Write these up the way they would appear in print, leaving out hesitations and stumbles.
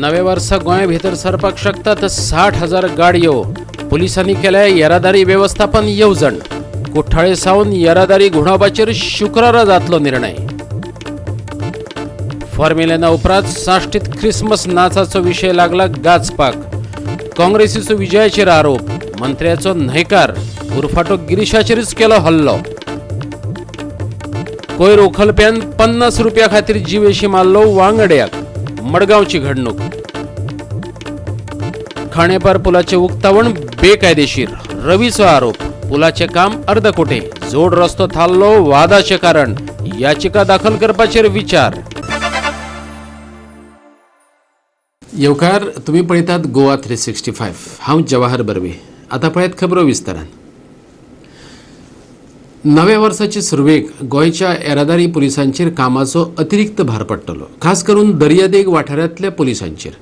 नव्या वर्सा गोंया भितर सरपाक शकतात 60,000 गाडयो. पुलिसांनी केल्या येरादारी वेवस्थापन येवजण. कुठ्ठाळे सावन येरादारी घुणावपाचेर शुक्रारा जातलो निर्णय. फॉर्मेलिना उपरांत साश्टीत ख्रिसमस नाचाचो विशय लागला गाजपाक. काँग्रेसीचो विजयाचेर आरोप, मंत्र्याचो न्हयकार, उरफाटो गिरीशाचेरच केलो हल्लो. कोयर उखलप्यान 50 रुपया खातीर जिवेशी मारलो वांगड्याक. मडगांवची घडणूक. खाणेपार पुलाचे उक्तावण बेकायदेशीर, रवीचो आरोप. पुलाचे काम अर्दकुटे, जोड रस्तो थारलो वादाचे कारण, याचिका दाखल करपाचेर विचार. येवकार, तुम्ही पळयतात गोवा 365. हांव जवाहर बर्वे. आतां पळयात खबरो विस्तारान. नव्या वर्साचे सुरवेक गोंयच्या येरादारी पुलिसांचेर कामाचो अतिरिक्त भार पडटलो, खास करून दर्यादेग वाठारांतल्या पुलिसांचेर.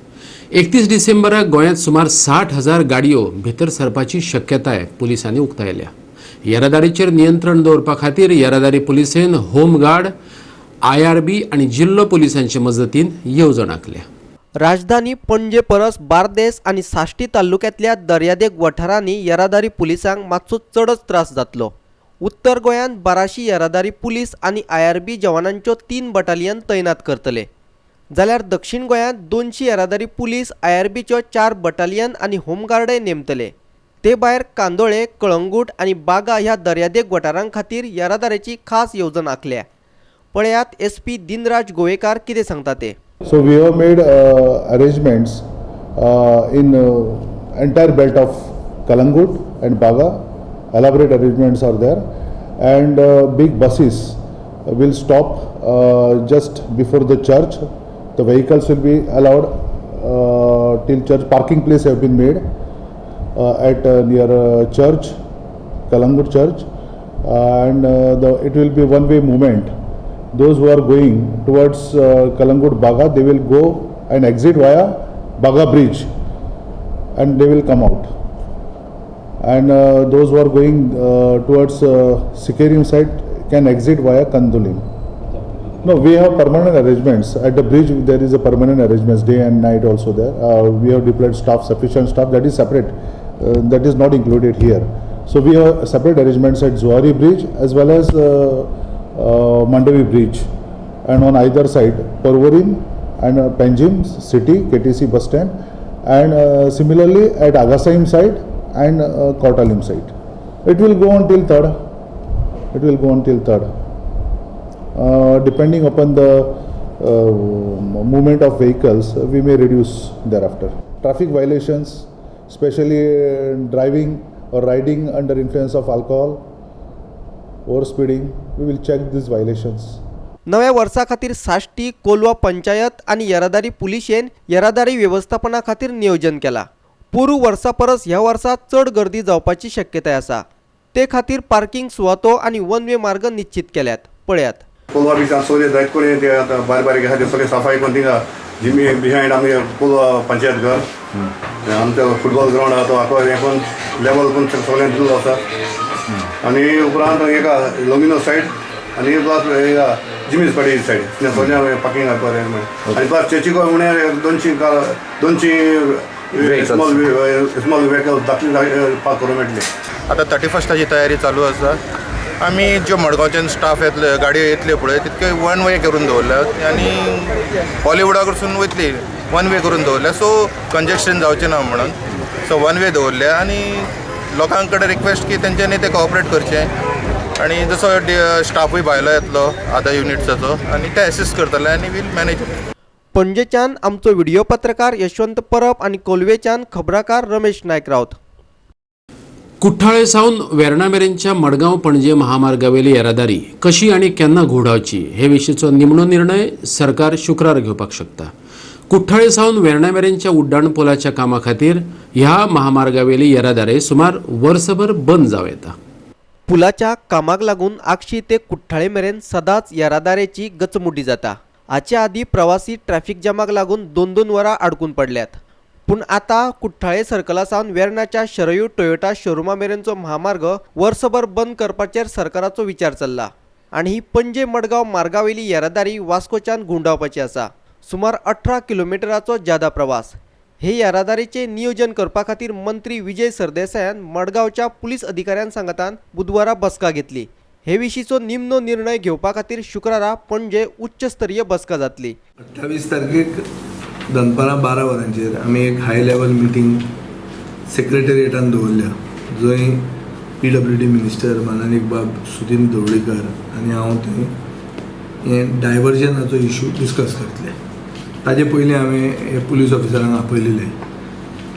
31 डिसेंबराक गोंयांत सुमार 60,000 गाडयो भितर सरपाची शक्यताय पुलिसांनी उक्तायल्या. येरादारीचेर नियंत्रण दवरपा खातीर येरादारी पुलिसेन होमगार्ड, IRB आनी जिल्लो पुलिसांचे मजतीन येवजण आंखल्या. राजधानी पणजे परस बार्देस आनी साश्टी तालुक्यांतल्या दर्यादेग वाठारांनी येरादारी पुलिसांक मातसो चडच त्रास जातलो. उत्तर गोंयांत 1200 येरादारी पुलीस आनी IRB जवानांच्यो 3 बटालियन तैनात करतले, जाल्यार दक्षिण गोंयांत 200 येरादारी पुलीस, IRBच्यो 4 बटालियन आनी होमगार्डय नेमतले. ते भायर कांदोळे, कळंगूट आनी बागा ह्या दर्यादेग वाठारां खातीर येरादारीची खास येवजण आंखल्या. पळयात SP Dinraj Govekar कितें सांगता ते. So we have made arrangements in entire belt of Kalangut and Baga. Elaborate arrangements are there, and big buses will stop just before the church. The vehicles will be allowed till church. Parking place have been made at near church, Kalangut church, and it will be one way movement. Those who are going towards Kalangut Baga, they will go and exit via Baga Bridge and they will come out. And those who are going towards Sikerim side can exit via Kandolim. No, we have permanent arrangements. At the bridge there is a permanent arrangements, day and night also there. We have deployed staff, sufficient staff, that is separate. That is not included here. So we have separate arrangements at Zuari Bridge as well as Mandavi Bridge, and on either side Porvorim and Panjim city, KTC bus stand, and similarly at Agasaim side and Kotalim side. It will go on till 3rd. It will go on till 3rd. Depending upon the movement of vehicles, we may reduce thereafter. Traffic violations, especially driving or riding under influence of alcohol, over speeding, we will check these violations. नव्या वर्सा खातीर साश्टी, कोलवा पंचायत आनी येरादारी पुलिशेन येरादारी वेवस्थापना खातीर नियोजन केला. पोरू वर्सा परस ह्या वर्सा चड गर्दी जावपाची शक्यताय आसा. ते खातीर पार्किंग सुवातो आनी वन वे मार्ग निश्चित केल्यात. पळयात. कोलवा बिचान सगळे जायत करून ते आतां बारीक बारीक आसा ते सगळे सफाई करून थिंगा जिमी बिहायंड आमगे कोलवा पंचायत घर, आमचो फुटबॉल ग्रावंड आहा तो आखो हें करून लेवल करून सगळें दिल्लो आसा. आनी उपरांत एका लोमिनो सायड आनी प्लस एका जिमीस पाडी सायड सगळें पार्किंग अरेंजमेंट. आनी प्लस चर्चिको म्हळ्यार 200 स्मॉल स्मॉल व्हेकल धाकली पार्क करूंक मेळटली. आतां 31स्टाची तयारी चालू आसा. आमी ज्यो मडगांवच्यान स्टाफ येतले, गाडयो येतल्यो पळय, तितक्यो वन वे करून दवरल्यात आनी हॉलिवुडा कडसून वयतली वन वे करून दवरल्या. सो कंजेशन जावचें ना म्हणून सो वन वे दवरल्या. आनी लोकां कडेन रिक्वेस्ट की तेंच्यांनी ते कॉपरेट करचें आनी जसो स्टाफूय भायलो येतलो आतां युनिट्साचो आनी ते एसिस्ट करतले आनी वील मॅनेज. पणजेच्यान आमचो व्हिडिओ पत्रकार यशवंत परब आनी कोलवेच्यान खबराकार रमेश नायक रावत. कुठ्ठाळे सावन वेर्णा मेरेनच्या मडगांव पणजे महामार्गावेली येरादारी कशी आनी केन्ना घुंवडावची हे विशींचो निमणो निर्णय सरकार शुक्रार घेवपाक शकता. कुठ्ठाळे सावन वेर्णा मेरेनच्या उड्डाण पुलाच्या कामा खातीर ह्या महामार्गावेली येरादारी सुमार वर्सभर बंद जावं येता. पुलाच्या कामाक लागून आगशी ते कुठ्ठाळे मेरेन सदांच येरादारेची गचमुडी जाता. हाचे आदी प्रवासी ट्रॅफिक जामाक लागून 2-2 वरां आडकून पडल्यात. पूण आतां कुठ्ठाळे सर्कला सावन वेर्णाच्या शरयू टोयोटा शोरुमा मेरेनचो महामार्ग वर्सभर बंद करपाचेर सरकाराचो विचार चल्ला आनी ही पणजे मडगांव मार्गावेली येरादारी वास्कोच्यान घुंवडावपाची आसा. सुमार 18 किलोमिटराचो ज्यादा प्रवास. हे येरादारीचे नियोजन करपा खातीर मंत्री विजय सरदेसायान मडगांवच्या पुलीस अधिकाऱ्यां सांगातान बुधवारा बसका घेतली. हे विशींचो निमणो निर्णय घेवपा खातीर शुक्रारा पणजे उच्च स्तरीय बसका जातली. 28 तारखेक दनपारां 12 वरांचेर आमी एक हाय लेवल मिटींग सेक्रेटेरिएटान दवरल्या, जंय PWD minister मानानीक बाब सुदीन ढवळीकर आनी हांव थंय हें डायवर्जनाचो इशू डिस्कस करतले. ताजे पयलीं हांवें पुलीस ऑफिसरांक आपयलेले,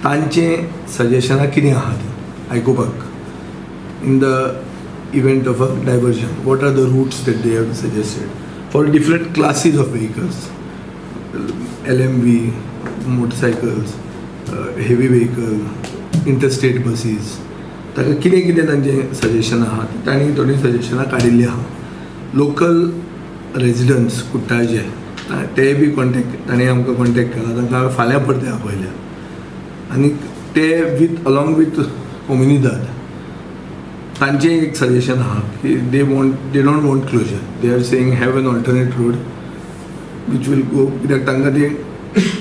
तांचें सजेशनां कितें आहा तें आयकुपाक. In the event of a diversion, what are the routes that they have suggested for different classes of vehicles, LMV, motorcycles, heavy vehicle, interstate buses, ताका कितें कितें तांचें सजेशन आहा तांणी थोडीं सजेशनां काडिल्लीं आहा. लोकल रेजिडंट्स कुट्टाळचे ते बी कॉन्टेक्ट तांणी आमकां कॉन्टेक्ट केला, तांकां हांवें फाल्यां परते आपयल्या आनी ते विथ अलॉंग विथ कोमुनिदाद तांचें एक सजेशन आहा की they don't want closure, they are saying have an alternate road which will go, कित्याक तांकां ती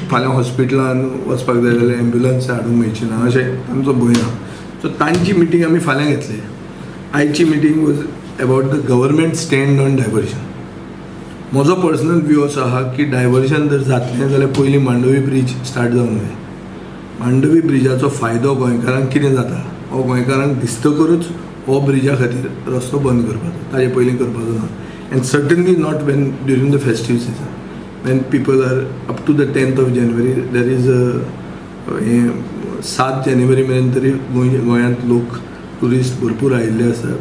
फाल्यां हॉस्पिटलान वचपाक जाय जाल्यार एम्ब्युलन्स हाडूंक मेळची ना अशें तांचो भंय आहा. सो तांची मिटींग आमी फाल्यां घेतली. आयची meeting was about the government stand on diversion. म्हजो पर्सनल व्यू असो आहा की डायवर्जन जर जातलें जाल्यार पयलीं मांडवी ब्रीज स्टार्ट जावंक जाय. मांडवी ब्रिजाचो फायदो गोंयकारांक कितें जाता हो गोंयकारांक दिसतकरूच हो ब्रिजा खातीर रस्तो बंद करपाचो, ताजे पयलीं करपाचो ना. And certainly not when during the festive season when people are up to the 10th of January. There is हें 7 जानेवारी मेरेन तरी गोंयांत लोक ट्युरिस्ट भरपूर आयिल्ले आसा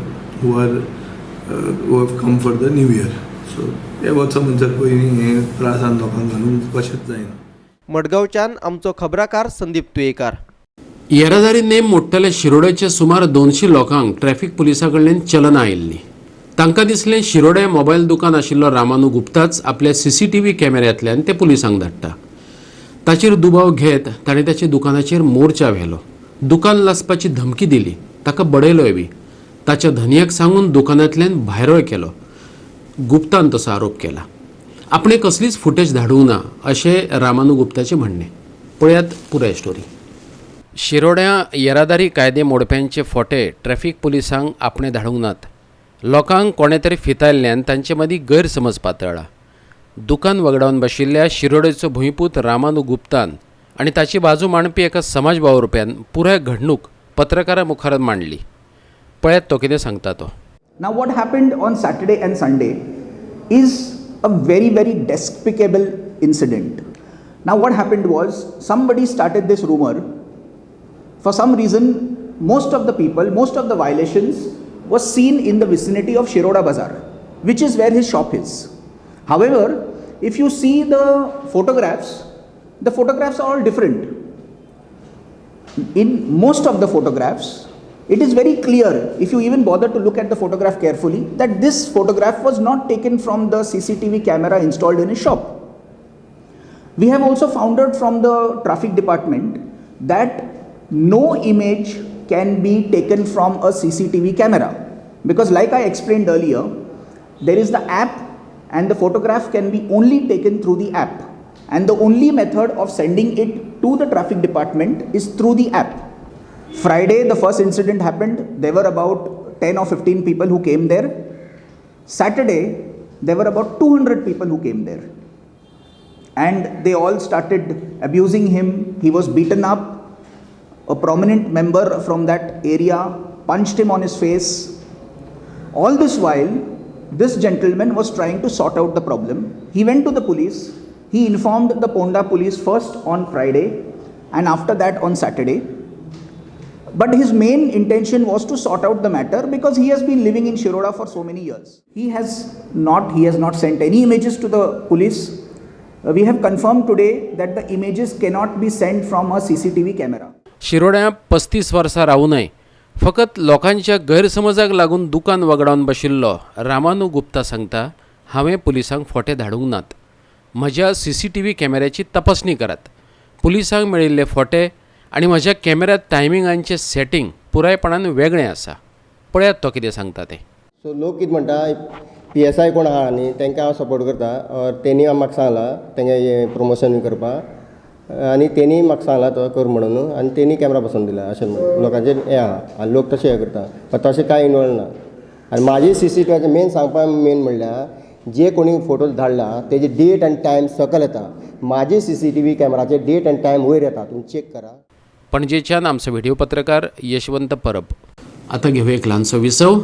who are who have come for the new year. So ते वचो म्हणसर पयलीं हें त्रासान लोकांक घालूंक कशेंच जायना. मडगांवच्यान आमचो खबराकार संदीप तुयेकार. येरादारी नेम मोडटले शिरोड्याचे सुमार 200 लोकांक ट्रॅफिक पुलिसां कडल्यान चलना आयिल्ली. तांकां दिसलें शिरोड्या मोबायल दुकान आशिल्लो रामानू गुप्ताच आपल्या CCTV कॅमेऱ्यांतल्यान ते पुलिसांक धाडटा. ताचेर दुबाव घेत ताणें ताच्या दुकानाचेर मोर्चा व्हेलो, दुकान लासपाची धमकी दिली, ताका बडयलोय बी, ताच्या धनयाक सांगून दुकानांतल्यान भायरोय केलो. गुप्तान तसो आरोप केला. आपणें कसलीच फुटेज धाडूंक ना अशें रामानू गुप्ताचें म्हणणें. पळयात पुराय स्टोरी. शिरोड्या येरादारी कायदे मोडप्यांचे फोटे ट्रॅफिक पुलिसांक आपणें धाडूंक नात. लोकांक कोणें तरी फितायल्ल्यान तांचे मदीं गैरसमज पातळ्ळा. दुकान वगडावन बशिल्ल्या शिरोडेचो भुंयपूत रामानू गुप्तान आनी ताची बाजू मांडपी एका समाज वावुरप्यान पुराय घडणूक पत्रकारां मुखार मांडली. पळयात तो कितें सांगता तो. Now what happened on Saturday and Sunday is a very, very despicable incident. Now what happened was, somebody started this rumor. For some reason, most of the people, most of the violations was seen in the vicinity of Shiroda Bazaar, which is where his shop is. However, if you see the photographs are all different. In most of the photographs, it is very clear, if you even bother to look at the photograph carefully, that this photograph was not taken from the CCTV camera installed in his shop. We have also found out from the traffic department that no image can be taken from a CCTV camera, because like I explained earlier, there is the app and the photograph can be only taken through the app, and the only method of sending it to the traffic department is through the app. Friday, the first incident happened. There were about 10 or 15 people who came there. Saturday, there were about 200 people who came there. And they all started abusing him. He was beaten up. A prominent member from that area punched him on his face. All this while, this gentleman was trying to sort out the problem. He went to the police. He informed the Ponda police first on Friday and after that on Saturday. But his main intention was to sort out the matter because he has been living in Shiroda for so many years. He has not sent any images to the police. We have confirmed today that the images cannot be sent from a CCTV camera. शिरोड्या 35 वर्सां रावूनय फकत लोकांच्या गैरसमजाक लागून दुकान वगडावन बशिल्लो रामानू गुप्ता सांगता, हांवें पुलिसांक फोटे धाडूंक नात, म्हज्या CCTV कॅमेऱ्याची तपासणी करात. पुलिसांक मेळिल्ले फोटे आनी म्हज्या कॅमेऱ्यांत टायमिंगांचें सेटिंग पुरायपणान वेगळें आसा. पळयात तो कितें सांगता तें. सो लोक कितें म्हणटा, PSI कोण आहा न्ही तांकां हांव सपोर्ट करता. तेणी म्हाका सांगलां तेंगे प्रमोशन करपाक आनी तेणी म्हाका सांगलां तो कर म्हणून आनी तेणी कॅमेरा बसोवन दिला अशें म्हणून लोकांचेर हें आहा आनी लोक तशें हें करता पण तशें कांय इनवॉल्व ना. आनी म्हाजी CCTV main सांगपा मेन म्हणल्यार जे कोणी फोटो धाडला तेजी डेट आनी टायम सकयल येता. म्हाजी CCTV कॅमेराचे डेट आनी टायम वयर येता, तुमी चॅक करा. पणजेच्यान आमचो व्हिडिओ पत्रकार यशवंत परब. आतां घेवया एक ल्हानसो विसव.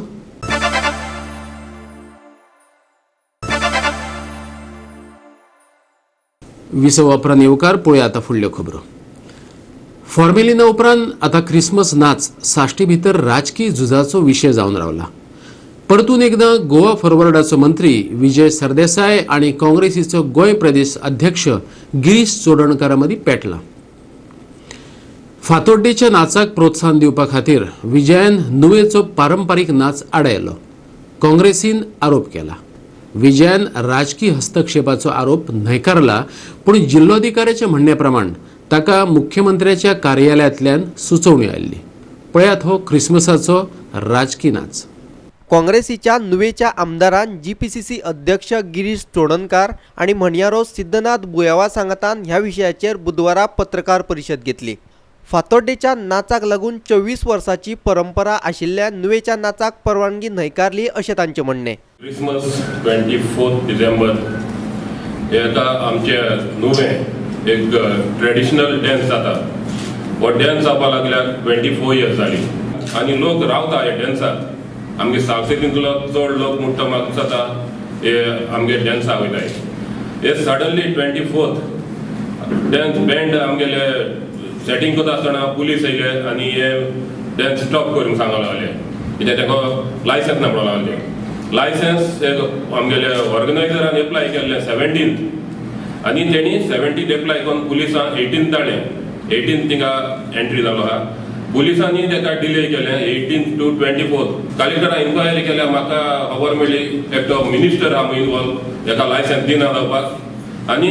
विसव उपरांत येवकार. पळोवया आतां फुडल्यो खबरो. फॉर्मेलिना उपरांत आतां क्रिसमस नाच साश्टी भितर राजकी झुजाचो विशय जावन रावला. परतून एकदां गोवा फॉरवर्डाचो मंत्री विजय सरदेसाय आनी काँग्रेसीचो गोंय प्रदेश अध्यक्ष गिरीश चोडणकारा मदीं पेटला. फातोड्डेच्या नाचाक प्रोत्साहन दिवपा खातीर विजयान नुवेचो पारंपारीक नाच आडायलो. काँग्रेसीन आरोप केला. विजयान राजकी हस्तक्षेपाचो आरोप न्हयकारला, पूण जिल्लोधिकाऱ्याच्या म्हणण्या प्रमाण ताका मुख्यमंत्र्याच्या कार्यालयांतल्यान सुचोवणी आयिल्ली. पळयात हो क्रिसमसाचो राजकी नाच. काँग्रेसीच्या नुवेच्या आमदारान GPCC अध्यक्ष गिरीश चोडणकार आनी म्हणयारो सिद्धनाथ बुयावा सांगातान ह्या विशयाचेर बुधवारा पत्रकार परिशद घेतली. फातोड्डेच्या नाचाक लागून 24 वर्सांची परंपरा आशिल्ल्या नुवेच्या नाचाक परवानगी न्हयकारली अशें तांचें म्हणणें. क्रिसमस 24 डिसेंबर हे आतां आमचे नुवें एक ट्रेडिशनल डॅन्स जाता. हो डॅन्स जावपाक लागल्यार 24 इयर्स जाली आनी लोक रावता ह्या डॅन्साक. आमगे सावसेतींतलो चड लोक मुट्टो म्हाका जाता हे आमगे डॅन्साक वयताय. हे सडनली 24 डॅन्स बँड आमगेले सेटींग करता आसतना पुलीस येयले आनी हे डॅन्स स्टॉप करूंक सांगूंक लागले. कित्याक ताका लायसन्स ना म्हणूंक लागले. लायसन्स एक आमगेले ऑर्गनायजरान एप्लाय केल्लें 17 आनी तेणी 17 एप्लाय करून पुलिसां 18 धाडलें. 18 थिंगा एंट्री जालो आहा. पुलिसांनी ताका डिले केलें 18 to 24. कलेक्टरान इन्क्वायरी केल्या, म्हाका खबर मेळ्ळी एकटो मिनिस्टर आहा इनवॉल्व, ताका लायसन्स दिना जावपाक. आनी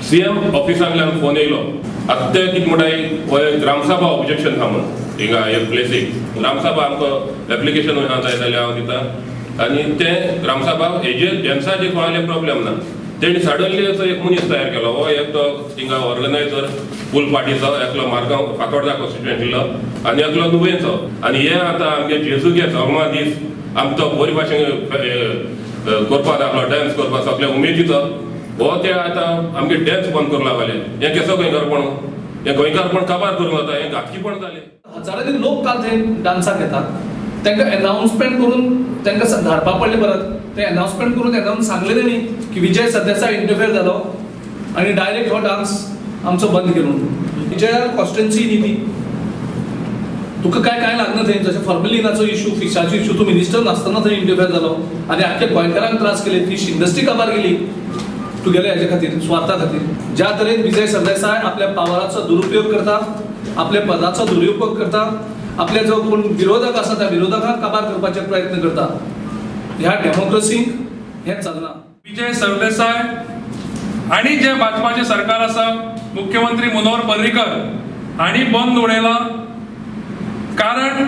CM ऑफिसांतल्यान फोन येयलो. आतां ते कितें म्हणटाय हो ग्रामसभा ऑब्जेक्शन आहा म्हणून हिंगा हे प्लेसीक ग्रामसभा आमकां एप्लिकेशन जाय जाल्यार हांव दिता. आनी ते ग्रामसभा हेजेर डॅन्साचेर कोणाले प्रॉब्लेम ना. तेणी सडनली असो एक मनीस तयार केलो. हो एकटो थिंगा ऑर्गनायजर फूल पार्टीचो, एकलो मारगांव फातोर्डा कॉन्स्टिट्युएन्सीलो आनी एकलो नुवेंचो. आनी हे आतां आमगे जेजूगे जल्मा दीस आमचो बरी भाशेन करपाक लागलो डॅन्स करपाक सगळे उमेदीचो. हो ते आतां आमगे डॅन्स बंद करूंक लागले. हें केसो गोंयकारपण, हें गोंयकारपण काबार करूंक जाता, हें घातकीपण जालें. हजारांनी लोक काल थंय डान्साक येतात, तांकां एनावन्समेंट करून तांकां धाडपा पडलें परत. ते एनावन्समेंट करून एनावन्स सांगलें तेणी की विजय सरदेसाय इंटरफेर जालो आनी डायरेक्ट हो डान्स आमचो बंद केलो. विजयान कॉन्स्टिट्युएन्सी न्ही ती, तुका काय काय लागना थंय. जशें फॉर्मेलिनाचो इशू, फिशाचो इशू, तूं मिनिस्टर नासतना थंय इंटरफेर जालो आनी आख्खे गोंयकारांक त्रास केले. फिश इंडस्ट्री काबार गेली तुगेले हेजे खातीर, स्वार्था खातीर. ज्या तरेन विजय सरदेसाय आपल्या पावराचो दुरुपयोग करता, आपल्या पदाचो दुरुपयोग करता, आपले जो कोण विरोधक आसा त्या विरोधकांक काबार करपाचे प्रयत्न करता, ह्या डेमोक्रेसीक हें चलना. विजय सरदेसाय आनी जे भाजपाचें सरकार आसा, मुख्यमंत्री मनोहर पर्रीकर हांणी बंद उडयला. कारण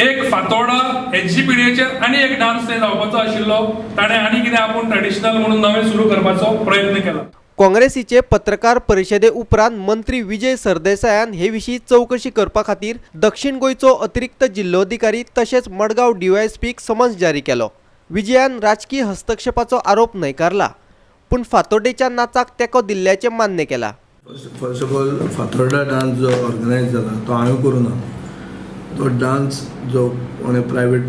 एक फातोर्डा SGPDA आनी एक डान्स थंय जावपाचो आशिल्लो, ताणें आनी कितें आपूण ट्रेडिशनल म्हणून नवें सुरू करपाचो प्रयत्न केला. काँग्रेसीचे पत्रकार परिशदे उपरांत मंत्री विजय सरदेसायान हे विशीं चवकशी करपा खातीर दक्षिण गोंयचो अतिरिक्त जिल्लोधिकारी तशेंच मडगांव DYSPक समन्स जारी केलो. विजयान राजकी हस्तक्षेपाचो आरोप न्हयकारला, पूण फातोड्डेच्या नाचाक तेंको दिल्ल्याचें मान्य केला. First of all, Fatorda dance जो ऑर्गनायज जाला तो हांवें करूं ना. तो डान्स जो कोणें प्रायवेट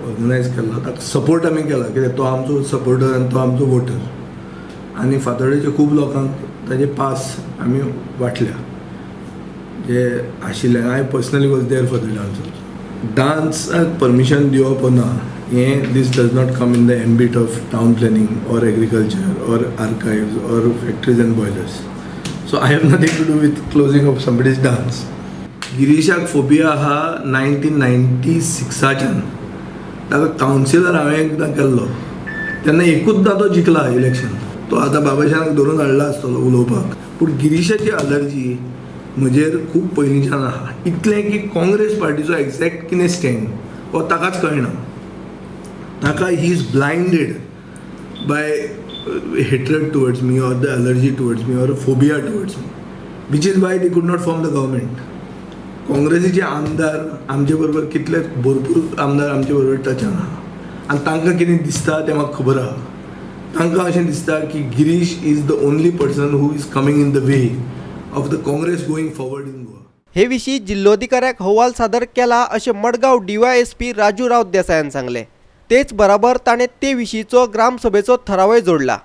ऑर्गनायज केल्लो ताका सपोर्ट आमी केला, कित्याक तो आमचो सपोर्टर आनी तो आमचो वोटर. आनी फातोर्डेच्या खूब लोकांक ताजे पास आमी वांटल्या जे आशिल्ले. I personally was there for the dance. डान्साक permission दिवप ना हें, this does not come in the ambit of town planning or agriculture or archives or factories and boilers. So I have nothing to do with closing of somebody's dance. गिरीशाक phobia आहा 1996च्यान. ताका councillor हांवें एकदां केल्लो, तेन्ना एकूचदां तो जिखला election. तो आतां बाबाशानाक धरून हाडला आसतलो उलोवपाक. पूण गिरीशाची अलर्जी म्हजेर खूब पयलींच्यान आहा, इतलें की काँग्रेस पार्टीचो एग्जॅक्ट कितें स्टँड हो ताकाच कळना. ताका he is blinded by hatred towards me or the allergy towards me or phobia towards me, which is why they could not form the government. काँग्रेसीचे आमदार आमचे बरोबर कितले भरपूर आमदार आमचे बरोबर टचान आहा आनी तांकां कितें दिसता तें म्हाका खबर आहा. तांकां अशें दिसता की Girish is the only person who is coming in the way of the Congress going forward in Goa. हे विशीं जिल्लोधिकाऱ्याक अहवाल सादर केला अशें मडगांव डीवायएसपी राजू राऊत देसायान सांगलें. तेच बराबर ताणें ते विशींचो ग्रामसभेचो ठरावय जोडला.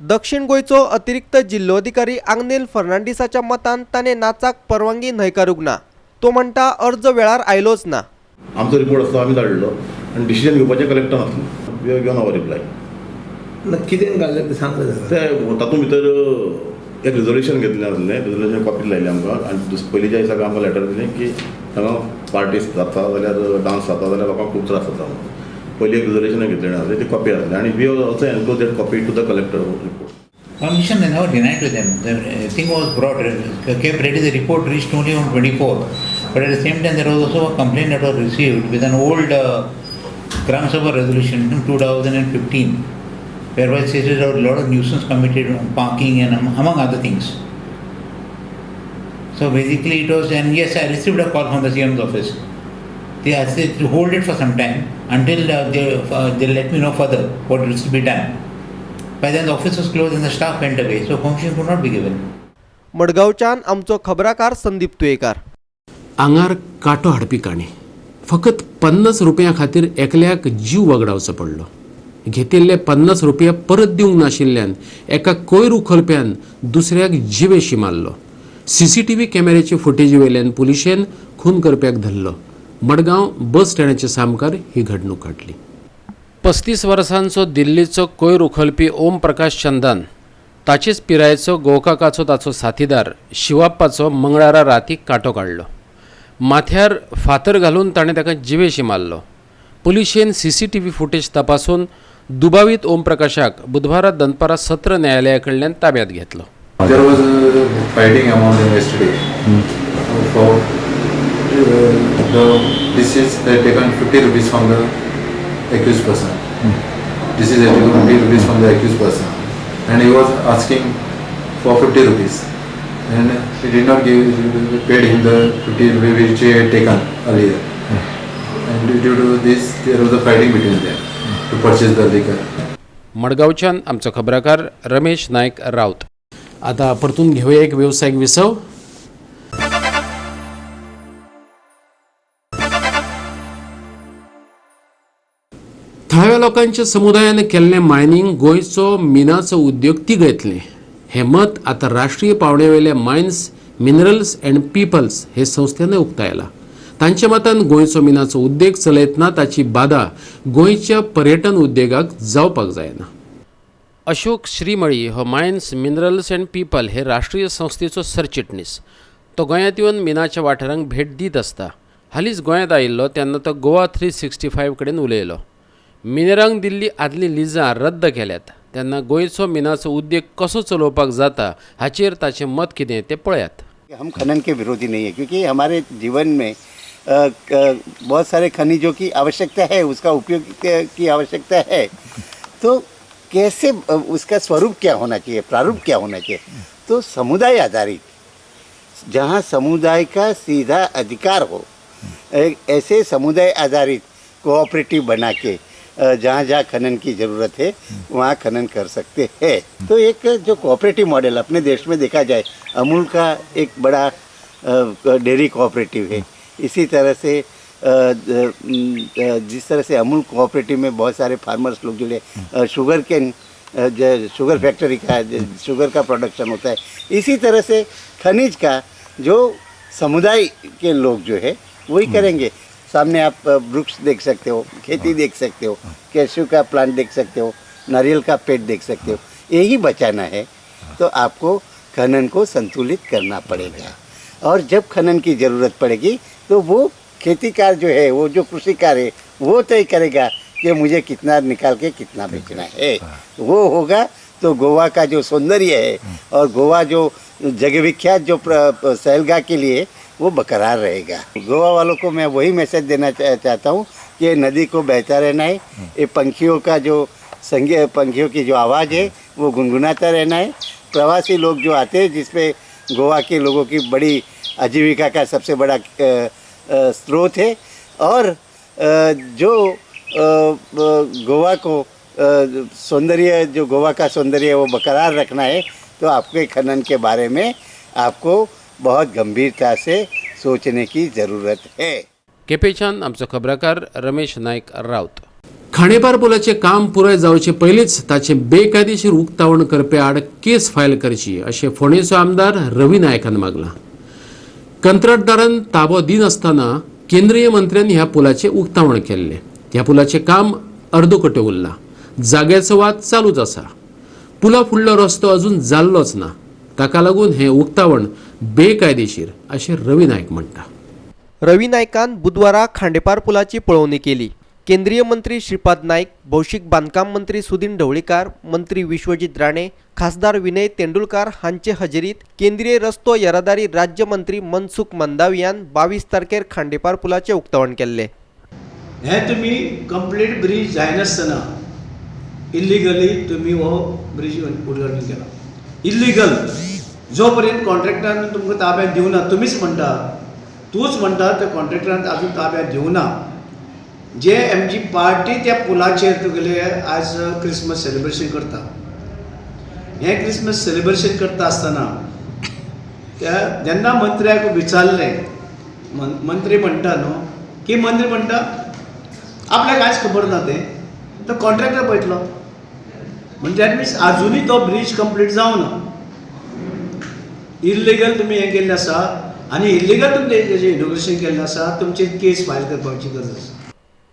दक्षिण गोंयचो अतिरिक्त जिल्लोधिकारी आग्नेल फर्नांडीसाच्या मतान ताणें नाचाक परवानगी न्हयकारूंक ना. तो म्हणटा अर्ज वेळार आयलोच ना. आमचो रिपोर्ट आसलो आमी धाडलो आनी डिसिजन घेवपाचें कलेक्टर आसलो. We have given our reply. ना कितें घाल्लें तें सांगलें. तें तातूंत भितर एक रिजोल्युशन घेतलें आसलें, रिजोल्युशन कॉपी लायली आमकां आनी पयलींच्या दिसाक आमकां लेटर दिलें की हांगा पार्टीज जाता जाल्यार डांस जाता जाल्यार लोकांक खूब त्रास जाता. पयलीं एक रिजोल्युशन घेतलें आसलें, ती कॉपी आसली आनी we also enclose that copy to the collector report. Permission they never denied to them. The thing was brought, kept ready. The report reached only on 24th. But at the same time, there was also a complaint that was received with an old Gram Sabha resolution in 2015, whereby it stated a lot of nuisance committed on parking and among other things. So basically it was, and yes, I received a call from the CM's office. They asked to hold it for some time until they let me know further what needs to be done. By then the office was closed and the staff went away, so permission could not be given. मडगांवच्यान आमचो खबराकार संदीप तुयेकार. आंगार कांटो हाडपी काणी. फकत 50 रुपया खातीर एकल्याक जीव वगडावचो पडलो. घेतिल्ले 50 रुपया परत दिवंक नाशिल्ल्यान एका कोयर उखलप्यान दुसऱ्याक जिवेशी मारलो. सीसीटीव्ही कॅमेऱ्याचे फुटेजी वयल्यान पुलिशेन खून करप्याक धरलो. मडगांव बस स्टँडाच्या सामकार ही घडणूक घडली. 35 वर्सांचो दिल्लीचो कोयर उखलपी ओम प्रकाश चंदन ताचेच पिरायेचो गोकाकाचो ताचो साथीदार शिवाप्पाचो मंगळारा राती कांटो काडलो. माथ्यार फातर घालून ताणें ताका जिवेशी मारलो. पुलिशेन सीसीटीव्ही फुटेज तपासून दुबावीत ओम प्रकाशाक बुधवारा दनपारा सत्र न्यायालया कडल्यान ताब्यात घेतलो. There was fighting among them yesterday. For the deceased had taken 50 rupees from the accused person. Deceased had taken 50 rupees from the accused person, and he was asking for 50 rupees, and he did not give, paid him the 50 rupees which he had taken earlier. And due to this, there was a fighting between them to purchase the liquor. मडगांवच्यान आमचो खबराकार रमेश नायक राऊत. आता परतून घेऊया एक वेवसायिक विसव. थळाव्या लोकांच्या समुदायान केल्लें मायनिंग गोंयचो मिनाचो उद्योग तिगयतलें हें मत आतां राष्ट्रीय पावंड्यावेल्या मायन्स मिनरल्स अँड पीपल्स हे संस्थेन उक्तायलां. तांच्या मतान गोंयचो मिनाचो उद्योग चलयतना ताची बादा गोंयच्या पर्यटन उद्योगाक जावपाक जायना. अशोक श्रीमळी हो मायन्स मिनरल्स अँड पीपल हे राष्ट्रीय संस्थेचो सरचिटणीस. तो गोंयांत येवन मिनाच्या वाठारांक भेट दीत आसता. हालींच गोंयांत आयिल्लो तेन्ना तो गोवा 365 कडेन उलयलो. मिनेरांक दिल्ली आदलीं लिजां रद्द केल्यात तेन्ना गोंयचो मिनाचो उद्योग कसो चलोवपाक जाता हाचेर ताचें मत कितें तें पळयात. हम खनन के विरोधी नहीं है, क्योंकि हमारे जीवन में बहुत सारे खनिजों की आवश्यकता है, उसका उपयोग की आवश्यकता है। तो कैसे उसका स्वरूप क्या होना चाहिए, प्रारूप क्या होना चाहिए, तो समुदाय आधारित, जहाँ समुदाय का सीधा अधिकार हो, ऐसे समुदाय आधारित कोऑपरेटिव बना के जहाँ जहाँ खनन की ज़रूरत है वहाँ खनन कर सकते हैं। तो एक जो कोऑपरेटिव मॉडल अपने देश में देखा जाए, अमूल का एक बड़ा डेयरी कोऑपरेटिव है, इसी तरह से जिस तरह से अमूल कोऑपरेटिव में बहुत सारे फार्मर्स लोग जुड़े, शुगर केन शुगर फैक्ट्री का शुगर का प्रोडक्शन होता है, इसी तरह से खनिज का जो समुदाय के लोग जो है वही करेंगे। सामने आप वृक्ष देख सकते हो, खेती देख सकते हो, कैश्यू का प्लांट देख सकते हो, नारियल का पेड़ देख सकते हो। यही बचाना है तो आपको खनन को संतुलित करना पड़ेगा, और जब खनन की ज़रूरत पड़ेगी तो वो खेतीकार जो है, वो जो कृषिकार है वो तय करेगा कि मुझे कितना निकाल के कितना बेचना है। वो होगा तो गोवा का जो सौंदर्य है और गोवा जो जगविख्यात जो सैलगाह के लिए वो बरकरार रहेगा। गोवा वालों को मैं वही मैसेज देना चाहता हूँ कि नदी को बहता रहना है, ये पंखियों का जो संगीत, पंखियों की जो आवाज़ है वो गुनगुनाता रहना है। प्रवासी लोग जो आते हैं, जिसपे गोवा के लोगों की बड़ी आजीविका का सबसे बड़ा स्रोत है, और जो गोवा को सौंदर्य, जो गोवा का सौंदर्य है वो बरकरार रखना है, तो आपके खनन के बारे में आपको बहुत गंभीरता से सोचने की ज़रूरत है। केपेच्यान आमचो खबराकार रमेश नायक राउत। खांडेपार पुलाचें काम पुराय जावचे पयलींच ताचें बेकायदेशीर उक्तावण करपी आड केस फायल करची अशें फोंडेचो आमदार रवी नायकान मागलां। कंत्राटदारान ताबो दिनासतना केंद्रीय मंत्र्यांनी ह्या पुलाचें उक्तावण केल्लें। ह्या पुलाचें काम अर्दकुटें उरलां, जाग्याचो वाद चालूच आसा। पुला फुडलो रस्तो अजून जाल्लोच ना, ताका लागून हें उक्तावण बेकायदेशीर अशें रवी नायक म्हणटा। रवी नायकान बुधवारा खांडेपार पुलाची पळोवणी केली। केंद्रीय मंत्री श्रीपाद नाईक, भौशीक बांदकाम मंत्री सुदिन ढवळीकार, मंत्री विश्वजीत राणे, खासदार विनय तेंडुलकार हांचे हजेरीत केंद्रीय रस्तो येरादारी राज्य मंत्री मनसुख मंदावियान 22 तारखेर खांडेपार पुलाचे उक्तावण केल्ले। हे तुम्ही कंप्लीट ब्रिज जायनासतना इल्लिगली तुम्ही हो ब्रिज उद्घाटन केला। इल्लिगल जो पर्यंत कॉन्ट्रॅक्टरान तुमकां ताब्यात दिवना, तुमीच म्हणटा, तूच म्हणटा त्या कॉन्ट्रॅक्टरान अजून ताब्यात दिवना। जे एमजी पार्टी त्या पुलाचेर तुगेले आज क्रिसमस सेलिब्रेशन करता, हें क्रिसमस सेलिब्रेशन करता आसतना त्या जेन्ना मंत्र्याक विचारलें, मंत्री म्हणटा न्हू की मंत्री म्हणटा आपल्याक कांयच खबर ना, तें तो कॉन्ट्रॅक्टर पळयतलो। म्हणजे that means आजुनूय तो ब्रिज कंप्लीट जावना। इल्लिगल तुमी हें केल्लें आसा आनी इल्लिगल तुमी तेजें इनॉग्रेशन केल्लें आसा, तुमचेर केस फायल करपाची गरज आसा।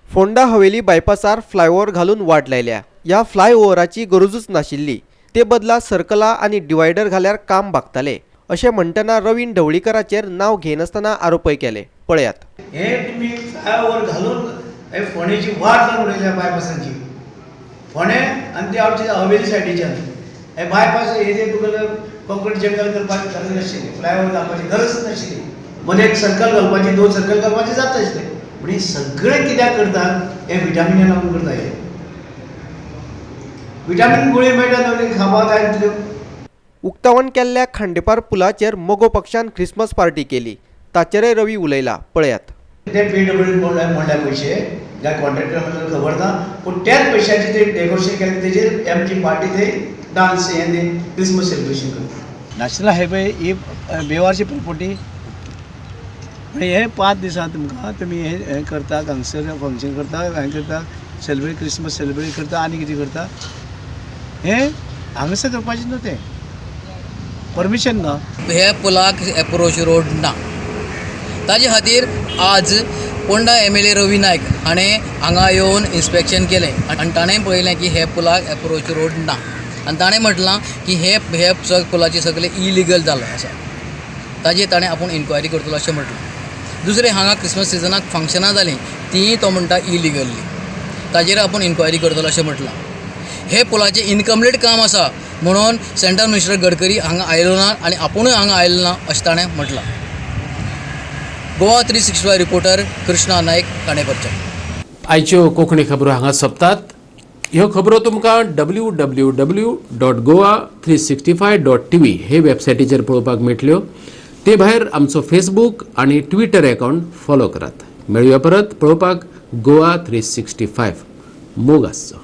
फोंडा हवेली बायपासार फ्लायओव्हर घालून वाट लायल्या। ह्या फ्लायओव्हराची गरजूच नाशिल्ली, ते बदला सर्कला आनी डिवायडर घाल्यार काम भागताले अशें म्हणटना रवीन ढवळीकराचेर नांव घेनासतना आरोपय केले। पळयात। हे तुमी फ्लायओव्हर घालून हे फोंडेची वाट लावन उडयल्या बायपासाची, फोंडे आनी ते आमचे हवेली सायडीच्यान हे बायपास हे जे तुका कॉन्क्रीट जंगल करपाची गरज नाशिल्ली, फ्लायओव्हर घालपाची गरज नाशिल्ली, मध्ये एक सर्कल घालपाची, 2 सर्कल घालपाची जाता आशिल्लें। पूण हे सगळें कित्याक करतात, हे विटामिना लागून करता। हे विटामीन गुळी मेळटा न्हू खावपाक जाय तितल्यो। उक्तावण केल्ल्या खांडेपार पुलाचेर मगो पक्षान क्रिसमस पार्टी केली, ताचेरय रवी उलयला। पळयात। ते पीडब्ल्यूडी म्हणल्या पयशे ज्या कॉन्ट्रॅक्टर म्हणल्यार खबर ना, पूण त्याच पयशांचे ते डेकोरेशन केलें, तेजेर आमची पार्टी ते डान्स हें ते क्रिसमस सेलिब्रेशन करता। नॅशनल हायवे ही बेवारशी प्रॉपर्टी, पूण हे 5 दिसां तुमकां तुमी हें करता, हांगसर फंक्शन करता, हें करता, सेलिब्रेट क्रिसमस सेलिब्रेट करता आनी कितें करता, हें हांगासर करपाचें न्हू, तें परमिशन ना। हे पुलाक एप्रोच रोड ना, ताजे खातीर आज पोंडा MLA Ravi Naik हाणें हांगा येवन इन्स्पेक्शन केलें आनी ताणें पळयलें की हे पुलाक एप्रोच रोड ना आनी ताणें म्हटलां की हे हे पुलाचें सगळें इलिगल जालां आसा, ताजेर ताणें आपूण इन्क्वायरी करतलो अशें म्हटलां। दुसरें हांगा क्रिसमस सिजनाक फंक्शनां जालीं तीं तो म्हणटा इलिगल्ली, ताजेर आपूण इन्क्वायरी करतलो अशें म्हटलां। हे पुलाचें इनकम्प्लीट काम आसा म्हणून सेंट्रल मिनिस्टर गडकरी हांगा आयलो ना आनी आपुणूय हांगा आयलो ना अशें ताणें म्हटलां। गोवा 365 रिपोर्टर कृष्णा नायक, खांडेपारच्यान। आयच्यो कोंकणी खबरो हांगा सोंपतात। ह्यो खबरो तुमकां www.goa365.tv हे वेबसायटीचेर पळोवपाक मेळटल्यो। ते भायर आमचो फेसबूक आनी ट्विटर अकावंट फॉलो करात। मेळुया परत पळोवपाक गोवा 365। मोग आसचो।